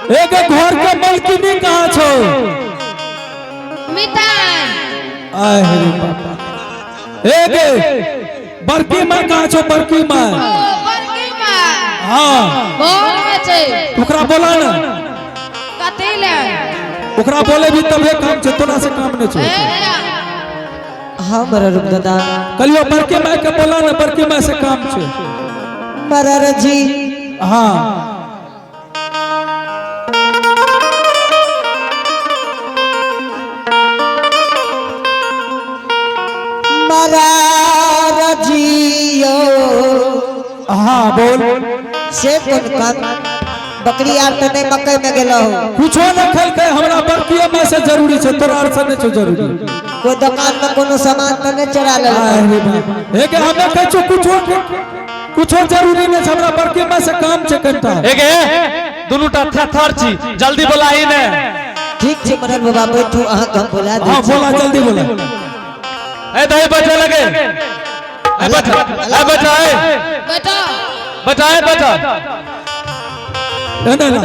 एक घर के मलकिनी कहाँ छौ? मितान। आय रे बापा। एक बड़की माँ कहाँ छौ? बड़की माँ। ओ बड़की माँ। हाँ। घर में छै। ओकरा बोला ना। कथी ले? ओकरा बोले भी तबे काम छै, तोरा से काम नहीं छै। ए, हाँ मरर दादा। कलियो बड़की माँ के बोला ना, बड़की माँ से काम छै। मरर जी। हाँ। मरर जियो। हाँ बोल। से कोन काम? बकरी आर तो नहीं मकई में गेलो हो? कुछो न खेलकै, हमरा बड़की माँ से जरूरी छै, तोरा आर से नहीं छौ जरूरी। कोई दुकान में कोनो सामान तो नहीं चोरा लेलको? आय रे बाप। एक हमे कहै छौ कुछो कुछो जरूरी नहीं छै, हमरा बड़की माँ से काम छै कनिटा। एगे दुनू टा थेथर छी, जल्दी बोलाही ने। ठीक छै मरर बाबा, बैठू, अहाँ के हम बोला दै हाँ छी। बोला, जल्दी बोला। ए दही बचे लगे। ए बचा, ए बचा, ए बैठो। बचा, ए बचा। ए ना ना।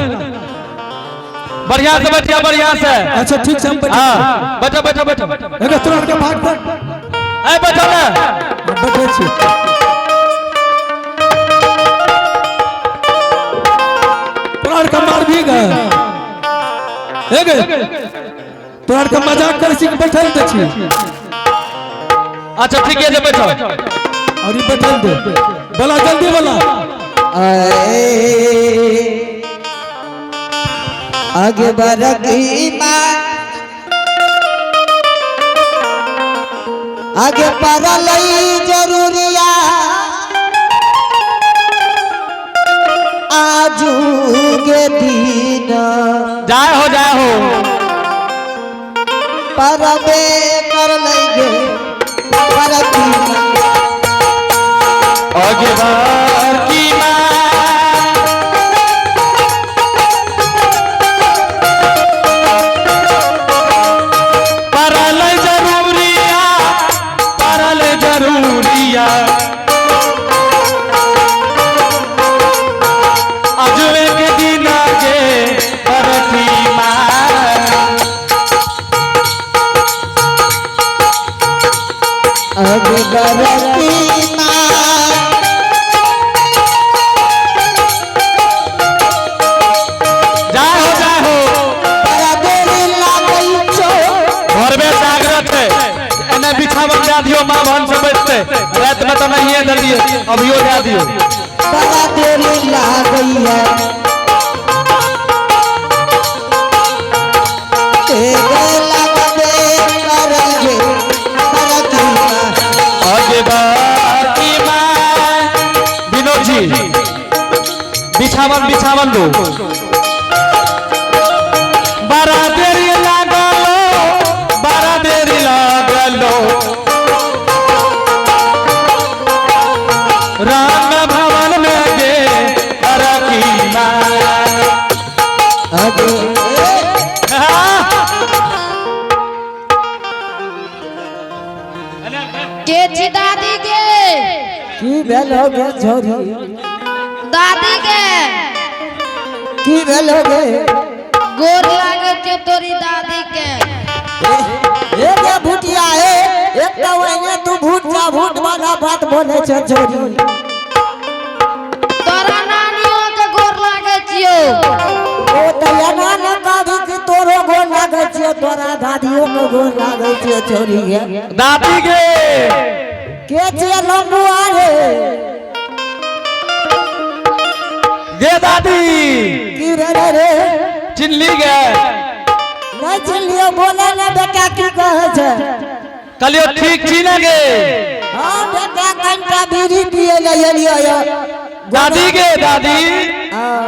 बढ़िया से बैठिया, बढ़िया से। अच्छा ठीक छै, हम बैठे। हाँ बैठो बैठो बैठो। एगे तोरा के भाग भाग। ए बैठो ना। बैठे छी। तोरा के मार भी गए। एगे तोरा के मजाक करै छी कि बैठल दे छी? अच्छा ठीक है जे बैठो। और ई बैठल दे। बोला जल्दी बोला। आए आगे बरकी माँ आगे परलई जरूरिया आजू के दिन। जाए हो जाए हो। परबे कर लई बरकी माँ। आगे बड़की माँ। परल जरूरिया, परल जरूरिया अजवे के दिन के बरकी माँ। आगे बरकी माँ। जाए हो जाए हो। बड़ा देरी लागै छौ। घरमे जागृत है, एने बिछावन दे दियो, माँ भन से बैठते रात में तो नहीं है दिए, अभियो दे दियो। बड़ा देरी लागैया तेरे लगबे करगे बरकी माँ। आगे बड़की माँ। विनोद जी बिछावन बिछावन दो। बड़ा देरी लागलो, बड़ा देरी लागलो राम भवन में गे बड़की माँ। आगे हाँ। के छी दादी के? की भेल हो गे छोरी? दादी के। की भेल हो गे? गोर लागे छै तोरी दादी के। ए गे भुटिया, ए एक तो ओहिने तू भूत जा भूत वाला बात बोले छै छोरी। तोरा नानियो के गोर लागे छियो। ओ त एना न कहबी कि तोरो गोर लागै छियो, तोरा दादियो के गोर लागै छियो छोरी गे। दादी गे। के छियै लम्बुआ रे? गे दादी। की रे रे रे? चिन्हली गे? नहीं चिन्हलियो, बोले ने बेटा, की कहै छै? कहलियो ठीक छी ने गे? हाँ बेटा, कनिटा बीड़ी पिए ले एलियो यो। दादी गे, दादी। हाँ।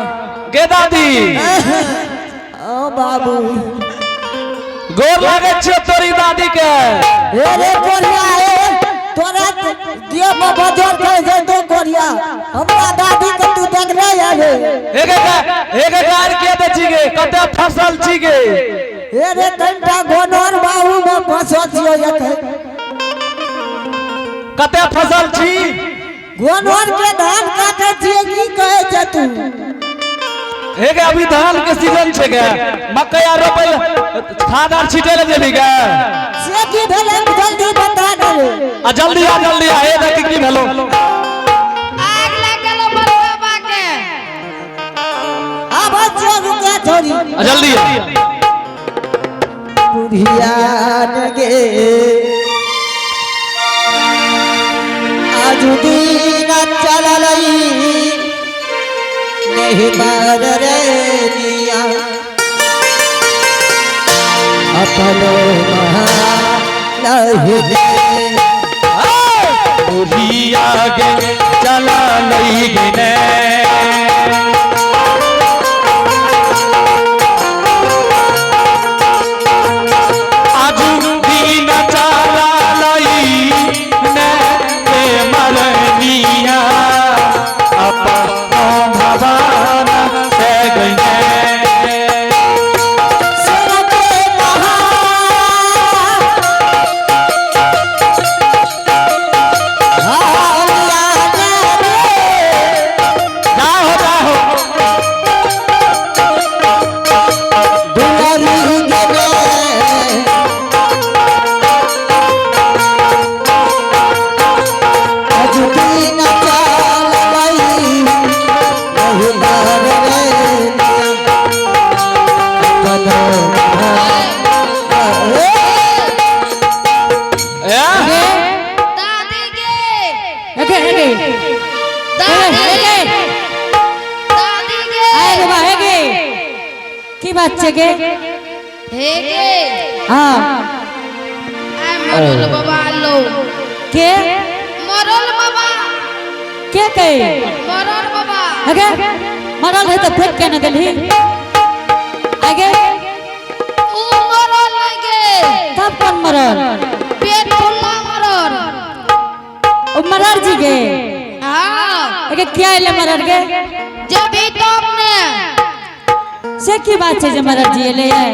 गे दादी। ओ बाबू। गोर लागे छियो तोरी दादी के। हे रे कोरिया, हे तोरा दिया में बजर कहै छै तो कोरिया, हमरा दादी के तू देखले आले? एक एक कार के दे छी गे? कते फसल छी गे? हे रे, कनिटा गोनर बाबू में फंसल छियो एखन। कते फसल छी? गोनर के धान काटे छियै, की कहै छै तू? हे गे अभी धान के सीजन छे गे, मकई आर रोपै ले, खाद आर छीटे ले जेबी गे। से की भेलै जल्दी बता दे। आ जल्दी आ जल्दी आ, हे देख की भेलो। आग लग गेलो बाबा के। आब छियो रुके छोरी। आ जल्दी आ। बुढ़िया गे आज दिन चललई नहीं मर रे निया अपनो महा नहीं दे। बुढ़िया गे चला लई गिने। आजू दिन चला लई ने ए मरनिया अपनो भवान से गईने। सुनते महा हालिया रे। जाहो जाहो। दुलारी गे आज दिन चललई नहीं मर रे निया अपनो महा ए दादी के। एगे एगे दादी एगे दादी के। आए बाबा एगे की बात छे गे? हे गे। हाँ। आय मरल बाबा लो। के? मरल बाबा। के कहे? मरल बाबा। अगे मरल है तो फेंक के न देलही आगे। ऊ मरल नहीं गे। तब कौन मरल? पेट फुल्ला मरल। ओ मरल जी गे? हाँ। अगे क्या एले मरल गे? जब भी तब ने। से की बात छे जे मरल जी एले है?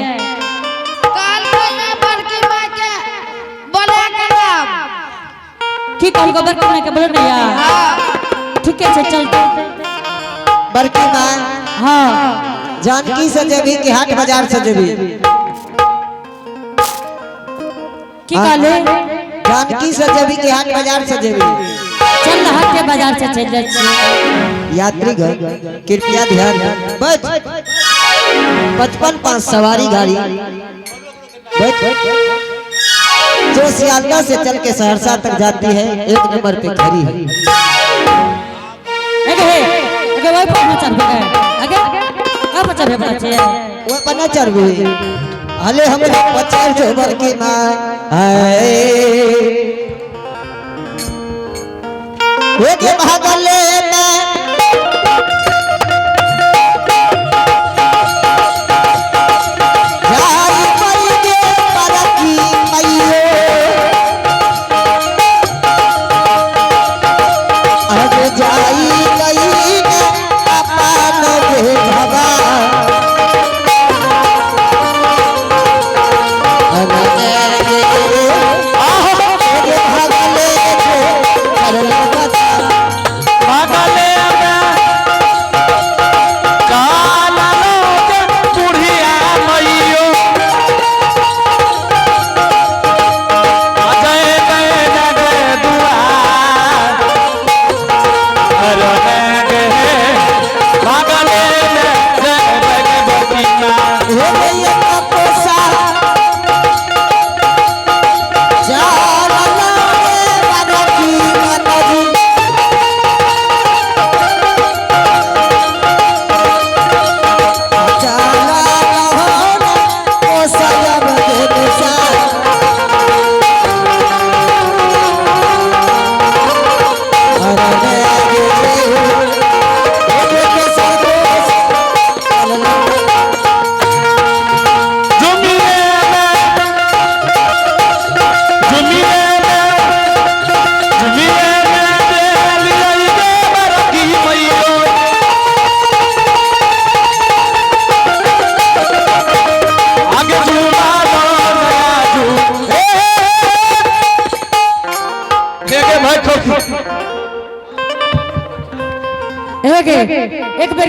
काल को बड़की माँ के बोला के लाब। की कहल को बड़की माँ के बोलो ना यार? हाँ। ठीक है चल। बड़की माँ। हाँ। जानकी से जेबी कि हाट बाजार से जेबी? की कहले? जानकी से जेबी कि हाट बाजार से जेबी? चल हाट के बाजार से चल जाइ छी। यात्रीगण कृपया ध्यान बच 55 सवारी गाड़ी बैठ जो सियालदह से चल के सहरसा तक जाती है एक नंबर पे खड़ी है। एगे हे एगे वही पर चढ़बे गे। आगे का पर चढ़बे बड़ा छे? वो पर न चढ़बे हले हम 50 जो बड़की माँ आए एक भागले में जाई पई गे बड़की मैयो अज जाई गई अपन गे भवा भागले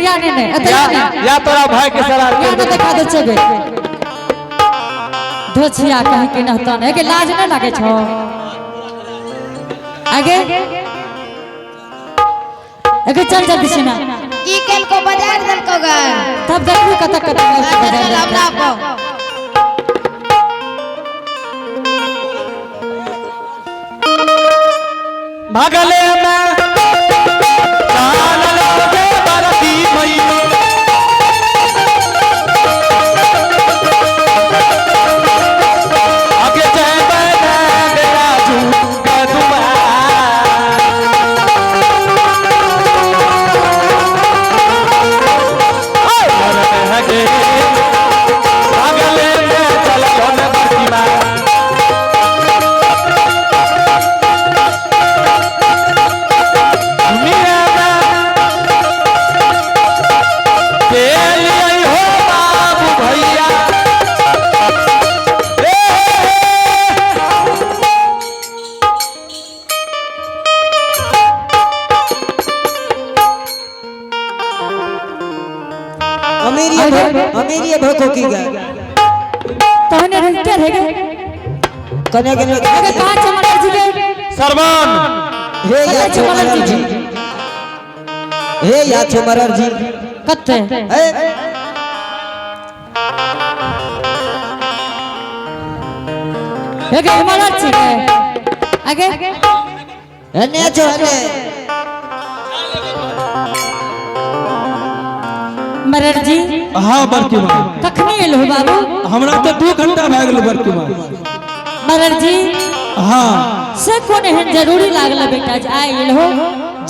करिया ने ने एतै या ने या तोरा भाई के सरार या ने देखा दे छे गे धोछिया कहीं के नहतन एगे लाज न लागे छो आगे एगे चल जल्दी सिना की केलको बाजार देलको गे तब देखू कत कत अच्छा चल हमरा को भगले में चाल लोगे बरती मैया आगे जय बने राजू कदुआ भगले में चल बरती माँ हो बाबू भैया ए, अमीरी भोको की गए तहने रहते रह गए कने कने आगे कहाँ चमन जी के सरवन हे या कते चमन मरर जी जी हे या मरर जी कते ए एगे मरर जी के आगे हने छो हने मरर जी हाँ बड़की माँ कखनी एलो बाबू हमरा तो 2 घंटा भए गेल बड़की माँ मरर जी हाँ से कोन एहन जरूरी लागल बेटा जे आइ एलो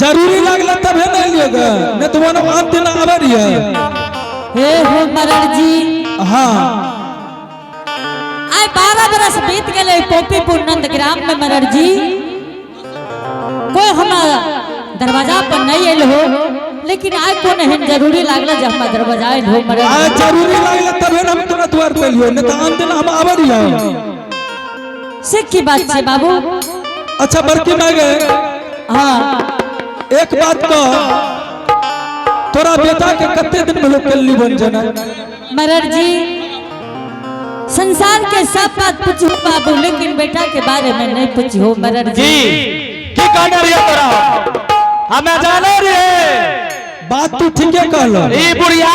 जरूरी लागल तबे ने एलियो गे नहीं तो वन आम दिन आबे रहिए हे हो मरर जी हाँ आइ 12 बरस बीत गेले पोपीपुर नंदग्राम में मरर जी कोई हमारा दरवाजा पर नहीं एल हो लेकिन आइ कोन एहन जरूरी लागल जे हमरा दरवाजा आयल हो मरर आ जी। जरूरी लागल तबे ने हम तोरा द्वार पे एलियो नहीं तो आम दिन हम आबे रहिए से की बात छै बाबू अच्छा बड़की माँ गे हाँ एक बात कह तोरा बेटा के कते दिन भेलो केलनी बन जना मरर जी संसार के सब बात पूछो बाबू लेकिन बेटा के बारे में नहीं पूछो मरर जी जी की कहने रहिए तोरा हमें जाने रे बात तू ठीके कहल ई बुढ़िया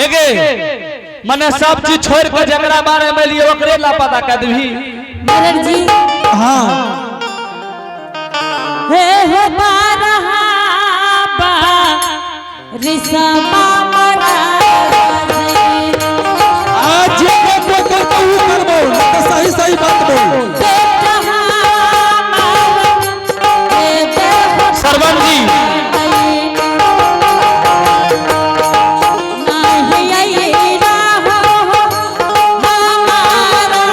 एगे मने सब चीज छोड़ के जकरा बारे में लिए ओकरे लापता कर दबी मरर जी हाँ हे हो बारहा बा रिसमा मरर जी आज जे करबो करबो उ करबो नहीं तो सही सही बात बोल बेटा हमार के बेहो सरवन जी नहीं रहो हमारा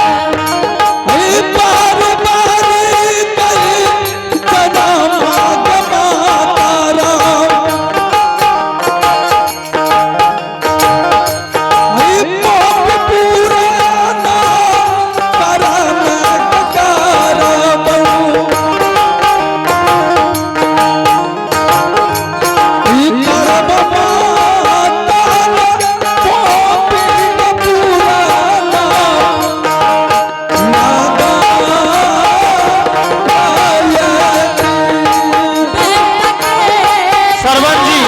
ए बार बार कई जना माग माता राम ए पाप पुराना करम करबो ई करब माता पाप पुराना सरवन जी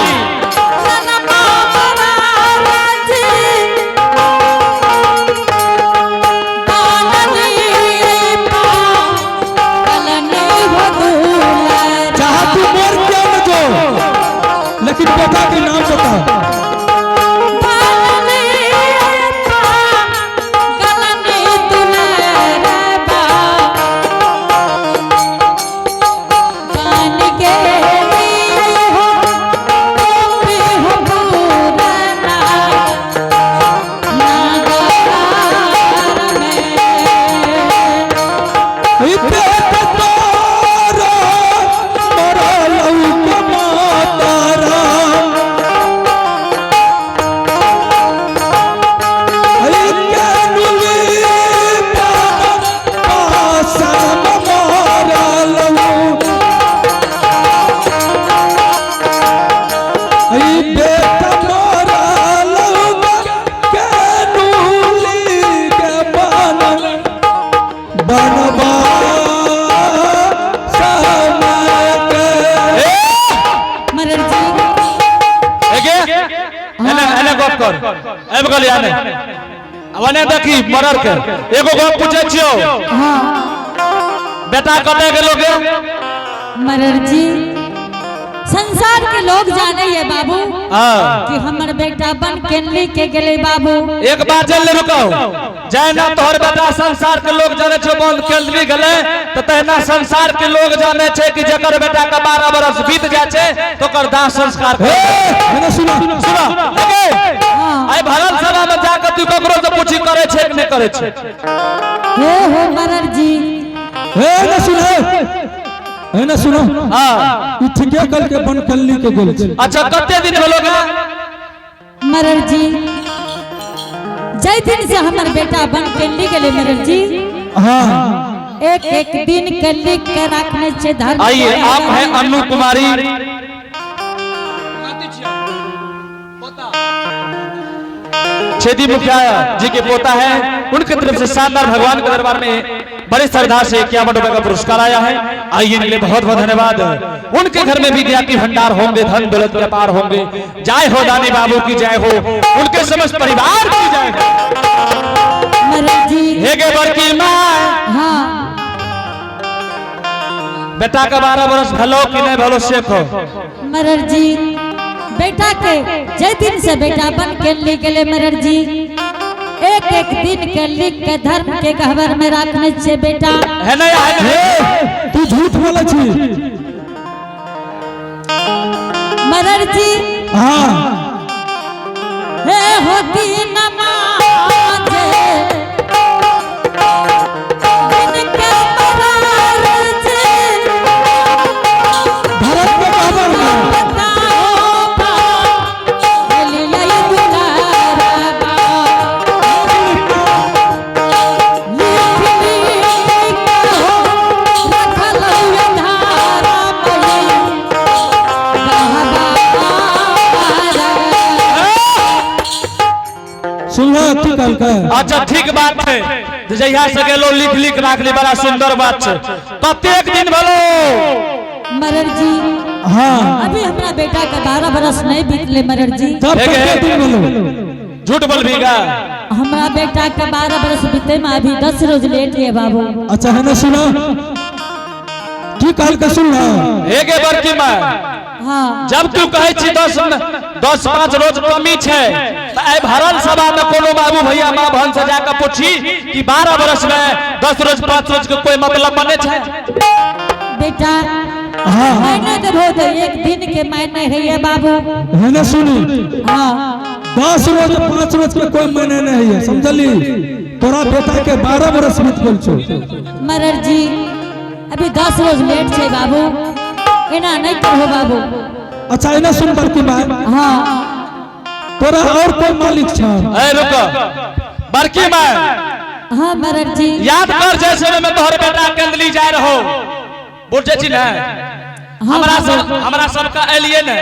चाहे तू मोर क्यों न जो लेकिन बेटा के नाम बता ई पेट तोरा मरलौ के माता राम। कर आबि गेल या नहि अब ने देखी मरर के एगो गप पूछे छियो। हाँ। बेटा कतऽ गेलो गे? मरर जी, संसार के लोग जाने है बाबू हाँ। कि हमर बेटा बन केनली के गेले बाबू। एक बात जान ले, रुको जैना तोहर बेटा संसार के लोग जाने छो बंद केलरी गेले, तो तहिना संसार के लोग जाने छे कि जकर बेटा के 12 बरस बीत जाय छे तो ओकर दाह संस्कार हे हेने सुनो। सुनो। हाँ। आइ भरल सभा में जाके तू ककरो से पूछी करे छे कि नहीं करे छे? हे हो मरर जी। हे ने सुनो, हे ने सुनो। हाँ। ई ठीके कल के बन कल्ली के गेल छै। अच्छा, कते दिन भेलो गे? मरर जी, जै दिन से हमर बेटा बन केनली गेले मरर जी, हाँ। एक एक दिन के लिख के रखने छे धर्म। आइए, आप हैं अन्नू कुमारी छेदी मुखिया जी के पोता है, उनके तरफ से शानदार भगवान के दरबार में बड़े श्रद्धा से 51 रुपए का पुरस्कार आया है। आइए, इनके लिए बहुत बहुत धन्यवाद। उनके घर में भी ज्ञाति भंडार होंगे, धन दौलत व्यापार होंगे। जय हो दानी बाबू की जय हो, उनके समस्त परिवार की जय हो। मरर जी। हे गे बड़की माँ। हाँ। बेटा का 12 बरस भलो कि नहीं भलो से कहो। मरर जी, बेटा के जै दिन से बेटा बन के ली गेले मरर जी, एक एक दिन के लिख के धर्म के गहवर में रखने छे बेटा। है नहीं, है नहीं? हे, तू झूठ बोले छी। मरर जी। हाँ। हे होती नमाज दिन के मरर जी, धर्म के गहबर में। बताओ बा, लिया दुलारा बा। लिख लिख हो रखल हुए धारा मई गहवारा। सुनला तू कल का? अच्छा, ठीक बात है। जहिया से गेलो लिख लिख राख ली, बड़ा सुंदर बात है। कतेक दिन भलो? मरर जी। हाँ। अभी हमरा बेटा के 12 बरस नहीं बीतले मरर जी। तब हे गे। कते दिन भेलो? झूठ बोल भीगा। हमरा बेटा के 12 बरस बीते में अभी 10 रोज लेट है बाबू। अच्छा, है ना, सुनो, की कहल के सुनला? हे गे बड़की माँ। हाँ। जब तू कहे छी 10 5 रोज कमी छै, त आइ भरल सभा में कोनो बाबू भैया माँ बहन से जाकर पूछी कि 12 बरस में 10 रोज 5 रोज के कोई मतलब बने छै? बेटा, हाँ। मायने देबो तो एक दिन के मायने है ये बाबू। है ना, सुनी। हाँ। 10 रोज 5 रोज के कोई मायने नहीं है, समझली? तोरा बेटा के 12 बरस बीत गेल छौ। मरर जी, अभी 10 रोज लेट छै बाबू, एना नहीं कहो बाबू। अच्छा, एना सुन बड़की माँ। हाँ। तोरा और कोई मालिक छ? ए रुक बड़की माँ। हाँ मरर जी। याद कर, जैसे में तोहर बेटा कंदली जाय रहो, बुझे छी ने? हाँ। हमरा बाबू। सब हमरा सबका एलिए ने?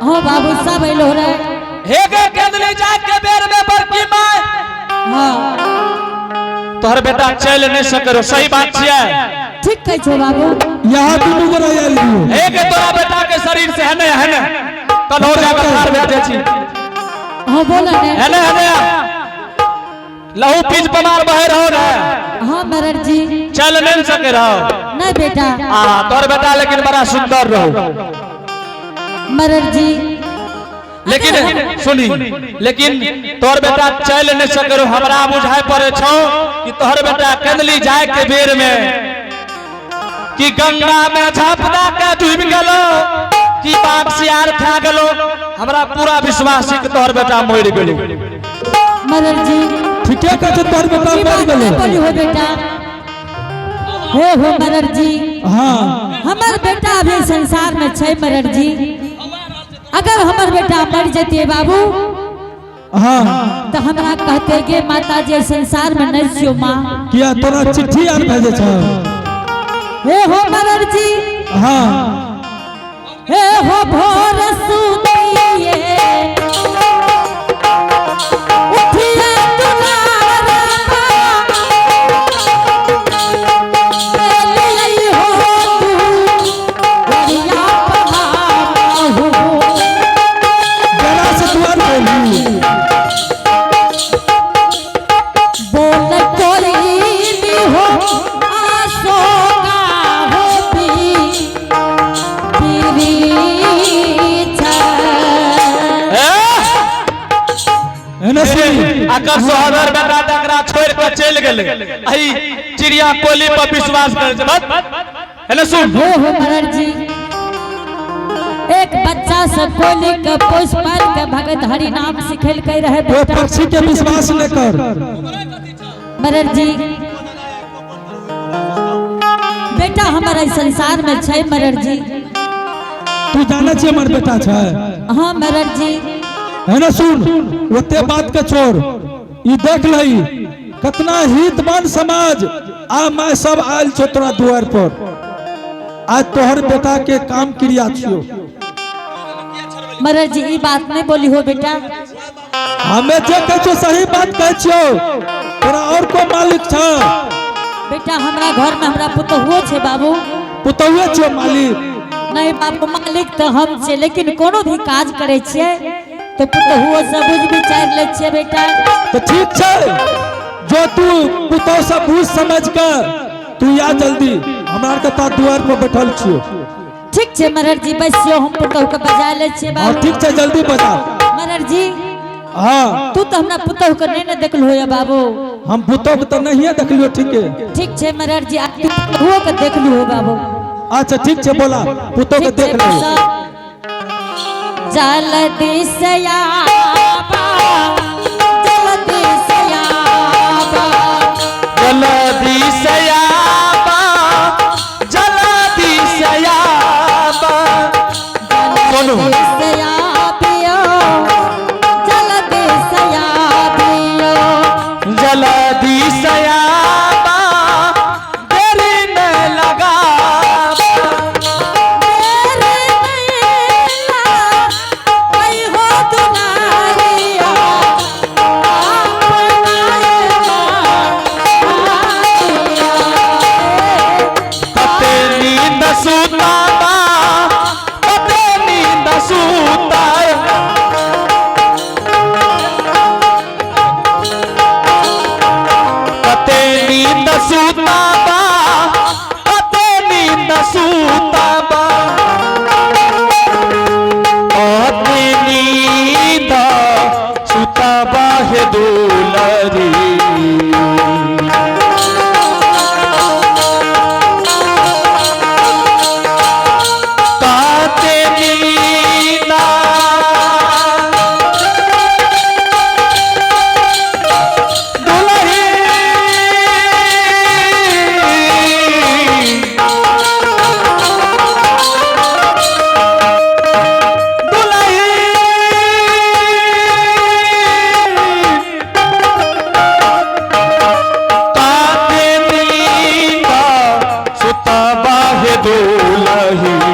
हाँ बाबू, सब एलो रे। हे गे, कंदली जाय के बेर में बड़की माँ, हाँ। तोहर बेटा चल नहीं सके, सही बात छियै? ठीक कहै छो बाबू। यहाँ दुनू गोरा आयल दियो। हे गे, तोरा बेटा के शरीर से है ने, है ने, कन्हो जाके ठार भए जाइ छी। हाँ, बोल ने। है ने, है ने, लहू पीज पमार बहे रहो ने? हाँ मरर जी। चल नहीं सके रहो? नहीं बेटा। आ तोहर बेटा लेकिन बड़ा सुंदर रहो। मरर जी। लेकिन सुनी, लेकिन तोहर बेटा चल नहीं सके रहो, हमरा बुझाय पड़े छौ कि तोहर बेटा कंदली जाय के बेर में कि गंगा में झापदा के डूब गेलो कि बाप सियार खा गेलो। हमरा पूरा विश्वास है कि तोहर बेटा मर गेलो। मरर जी। ठीके कहै छै, तोहर बेटा ई मर बात गेलो। नहीं बोली हो बेटा। हो हो मरर जी। हाँ। हमर बेटा अभी संसार में छै मरर जी। अगर हमर बेटा मर जते बाबू, हाँ। तो हमरा कहते गे माता जी, संसार में नहीं छियो माँ। किया, तोरा चिट्ठी आर भेजे छ? हे हो मरर जी। हाँ। हे हो भोर सुनिए उठिए दुलारा ले हो तू बढ़िया पहाड़ हो। बेड़ा से दुआर भेली। अकर सोहबर बेटा तकरा छोड़ के चल गेलै। अही चिड़िया कोली पर विश्वास करे छै बस। हेलो सुन। हो हो मरर जी, एक बच्चा सब कोली के पोस पाल के भगत हरि नाम सिखेल के रहे वो बेटा। पक्षी के विश्वास न कर। मरर जी, बेटा हमारा इस संसार में छै मरर जी। तू जाने छियै हमर बेटा छै? हाँ मरर जी। है ना सुन, ओते बात के छोड़, ई देख लही कतना हितवान समाज आ मैं सब आयल छो तोरा दुआर पर। आज तोहर बेटा के काम क्रिया छियो। मरर जी ई बात नहीं बोली हो बेटा। हमें जे कहै छियो सही बात कहै छियो। तोरा और को मालिक छ? बेटा हमरा घर में हमरा पुतहुओ छे बाबू। पुतहुए छियो मालिक? नहीं बाबू, मालिक तो हम छे, लेकिन कोनो भी काज करे छिए तो पुतहुओ से बुझ विचार ले छिए बेटा। तो ठीक छै, जो तू पुतहु से बुझ समझ कर तू या जल्दी, हमरा के ता दुआर पर बैठल छियो। ठीक छे मरर जी, बसियो हम पुतहु के बजा ले छिए हाँ बाबू। ठीक छै, जल्दी बजा। मरर जी। हाँ। तू तो हमरा पुतहु के नहीं ने देखल होया बाबू। हम पुतहु के तो नहीं देखलियो। ठीक है। ठीक छे मरर जी, आज तू पुतहुओ के देखलू हो बाबू। अच्छा ठीक छै, बोला पुतहु के ठीक छै देख ले। बस। जल्दी से आबा, जल्दी से आबा। जल्दी से आबा, जल्दी से आबा। सुनू। जल्दी से आबियो, जल्दी से आबियो। जल्दी से आबा, देरी न लगाबा। तेरे नैना कई हो दुलारिया, अपना मारिया। कते नींद सुताबा, कते नींद सुता। कते नींद सुताबा, कते नींद सुताबा। कते नींद सुताबा हे दुलरी। काते नींदा दुलही। दुलही। काते नींदा सुतबा हे दुलही।